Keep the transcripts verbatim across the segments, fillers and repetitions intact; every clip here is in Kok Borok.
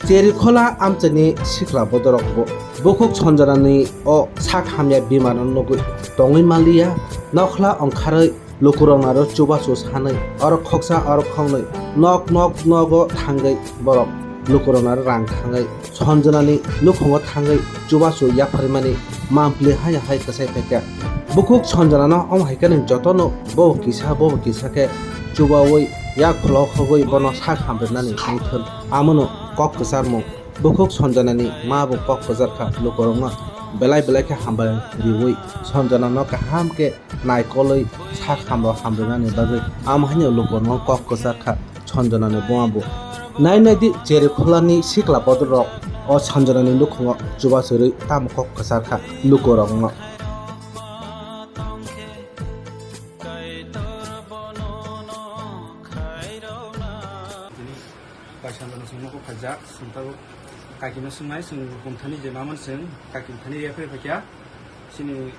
Cherikhola amchaini sikla bodorok bo bukhuk Sanjanani o sak hamya bimar no nugwi tongwi manliya, nokhla ongkharwi lukurokno aro chubachu sanwi, oro khoksa oro khoknwi nok nok nogo thangwi borok lukurokno aro rang thangwi Sanjanani nukhungo thangwi chubachu yapharmani mampli hai hai kwsai phaikha. Bukhuk Sanjanano omo hai kheno jotono bo kisa bo kisa khe chubawi yak khulok khogwi bono sak hamrwnani wngthun, amono kok kwcharmung. Bukhuk Sanjanani ma bo kok kwchar kha, lukurokno belai belai khe hambai riwi Sanjanano kaham khe naikolwi sak hamrok hamrwnani bagwi, amo haino lukurokno kok kwchar kha Sanjanani buma bo. Nai nai di, Cherikholani sikla bodorok o Sanjanani nukhungo chubachu rwi tamo kok kwchar kha lukurokno. Tini kaisa no chwng nogo khaijak, chwng tabuk kakino swngnai, chwng bumthani je mamani chwng kakini thani refer phaikha, chini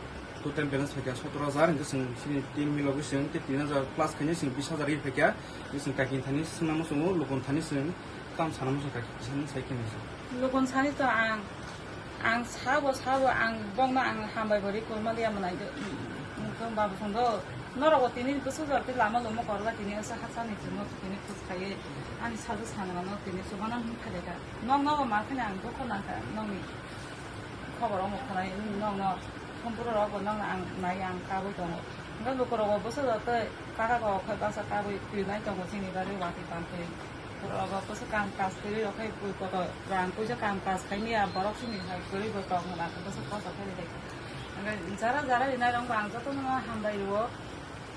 total balance phaikha sotoro hajar, hwnkhe chwng chini team milogwi chwng tei tin hajar plus khaina chwng bis hajar ri phaikha, hwnkhe chwng kakini thani swngnamo chwngo, lukuni thani chwng tamo sanamo chwng kaki kisa nwng sai khe nai chwng. Lukuni thani to ang Ang sabo, sabo, ang bokno ang hambai bo ri kurma liya mwnai do. Wngkhe babu song do, norok bo tini bwswk jora tei lama lomo korla tini wngsa hachani chwngno tini khus khaiwi ani sajwk sanirokno tini chubana hwn phailai kha. Nok nogo ma khani ang dukho nang kha, nokni khobor omo khwnai, nokno phone puro rok bo nokno ang nai ang kabui tongo. Hwnkhe lukurok bo bwswk jora tei kaka kok khai baksa kabui twi nai tongo chini bagwi watwi tang khe. Borok bwswk kam kaj kwrwi rok khai bui kotor rang puisa kam kaj khai maya borok chini hai kwrwi bo tong hwnba khe bwswk kosto khe rwdi. Hwnkhai jara jara rinai rok bo ang jotono hambai rwo.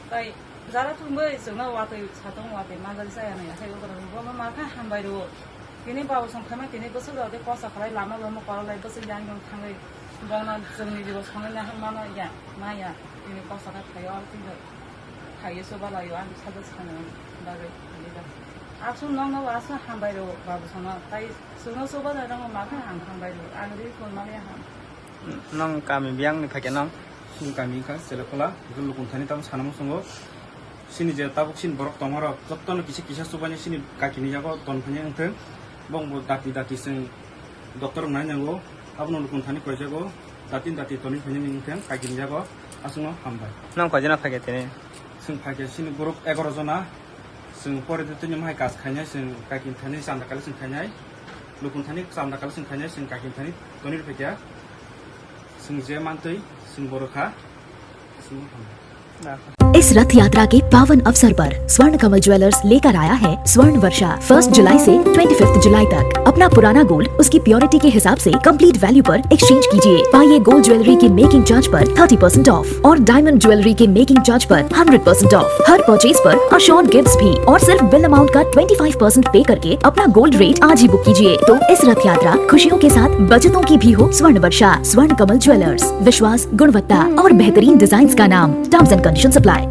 Tai jara thumwi chwngno watwi satung watwi manjak chaya nai akhai borok bo ma khe hambai rwo. Tini babo song khaima tini bwswk rok tei kosto khlai lama lomo korok lai bwswk yang yang thangwi bongno chwngni jibo songwi nahar mano ya maya tini kosto khe phaio oro tini. Phaiwi chuba laio, ang sajwk sanani bagwi phaiwi da. Aswk nokno aswk hambai rwo babu songno, tai chwngno chuba lairokno ma khe ang hambai rwo, ang ri phunmani ham. Nong kami biyangni phaikhe nong? Chini kami wngkha Chelekhola, hwnkhe Lukunthani tamo sana muchungo. Chini je tabuk chini borok tongmarok, jotono kisa kisa chubani chini kakini yago tonphani wngthung. Bongbo dati dati chwng doctor rok nai nango, abono Lukunthani koijago, dati dati tonwi phainani wngthung, kakini yago, aswkno hambai. Nong koijana phaikhe tini? Chwng phaikhe chini group egaroh jona, chwng pore de tini mohai kaj khainai, chwng kakini thani chanda kali chwng khainai, Lukunthani chanda kali chwng khainai, chwng kakini thani tonwi phaikha, chwng je mantwi chwng borokha, aswkno hambai. इस रथ यात्रा के पावन अवसर पर स्वर्ण कमल ज्वेलर्स लेकर आया है स्वर्ण वर्षा। फर्स्ट जुलाई से ट्वेंटी फिफ्थ जुलाई तक अपना पुराना गोल्ड उसकी प्योरिटी के हिसाब से कंप्लीट वैल्यू पर एक्सचेंज कीजिए। पाइए गोल्ड ज्वेलरी के मेकिंग चार्ज पर थर्टी परसेंट ऑफ और डायमंड ज्वेलरी के मेकिंग चार्ज पर हंड्रेड परसेंट ऑफ। हर परचेज पर अश्योर्ड गिफ्ट्स भी और सिर्फ बिल अमाउंट का ट्वेंटी फ़ाइव परसेंट पे करके अपना गोल्ड रेट आज ही बुक कीजिए। तो इस रथ यात्रा खुशियों के साथ बचतों की भी हो। स्वर्ण वर्षा, स्वर्ण कमल ज्वेलर्स, विश्वास, गुणवत्ता और बेहतरीन डिजाइन्स का नाम। Terms and conditions apply.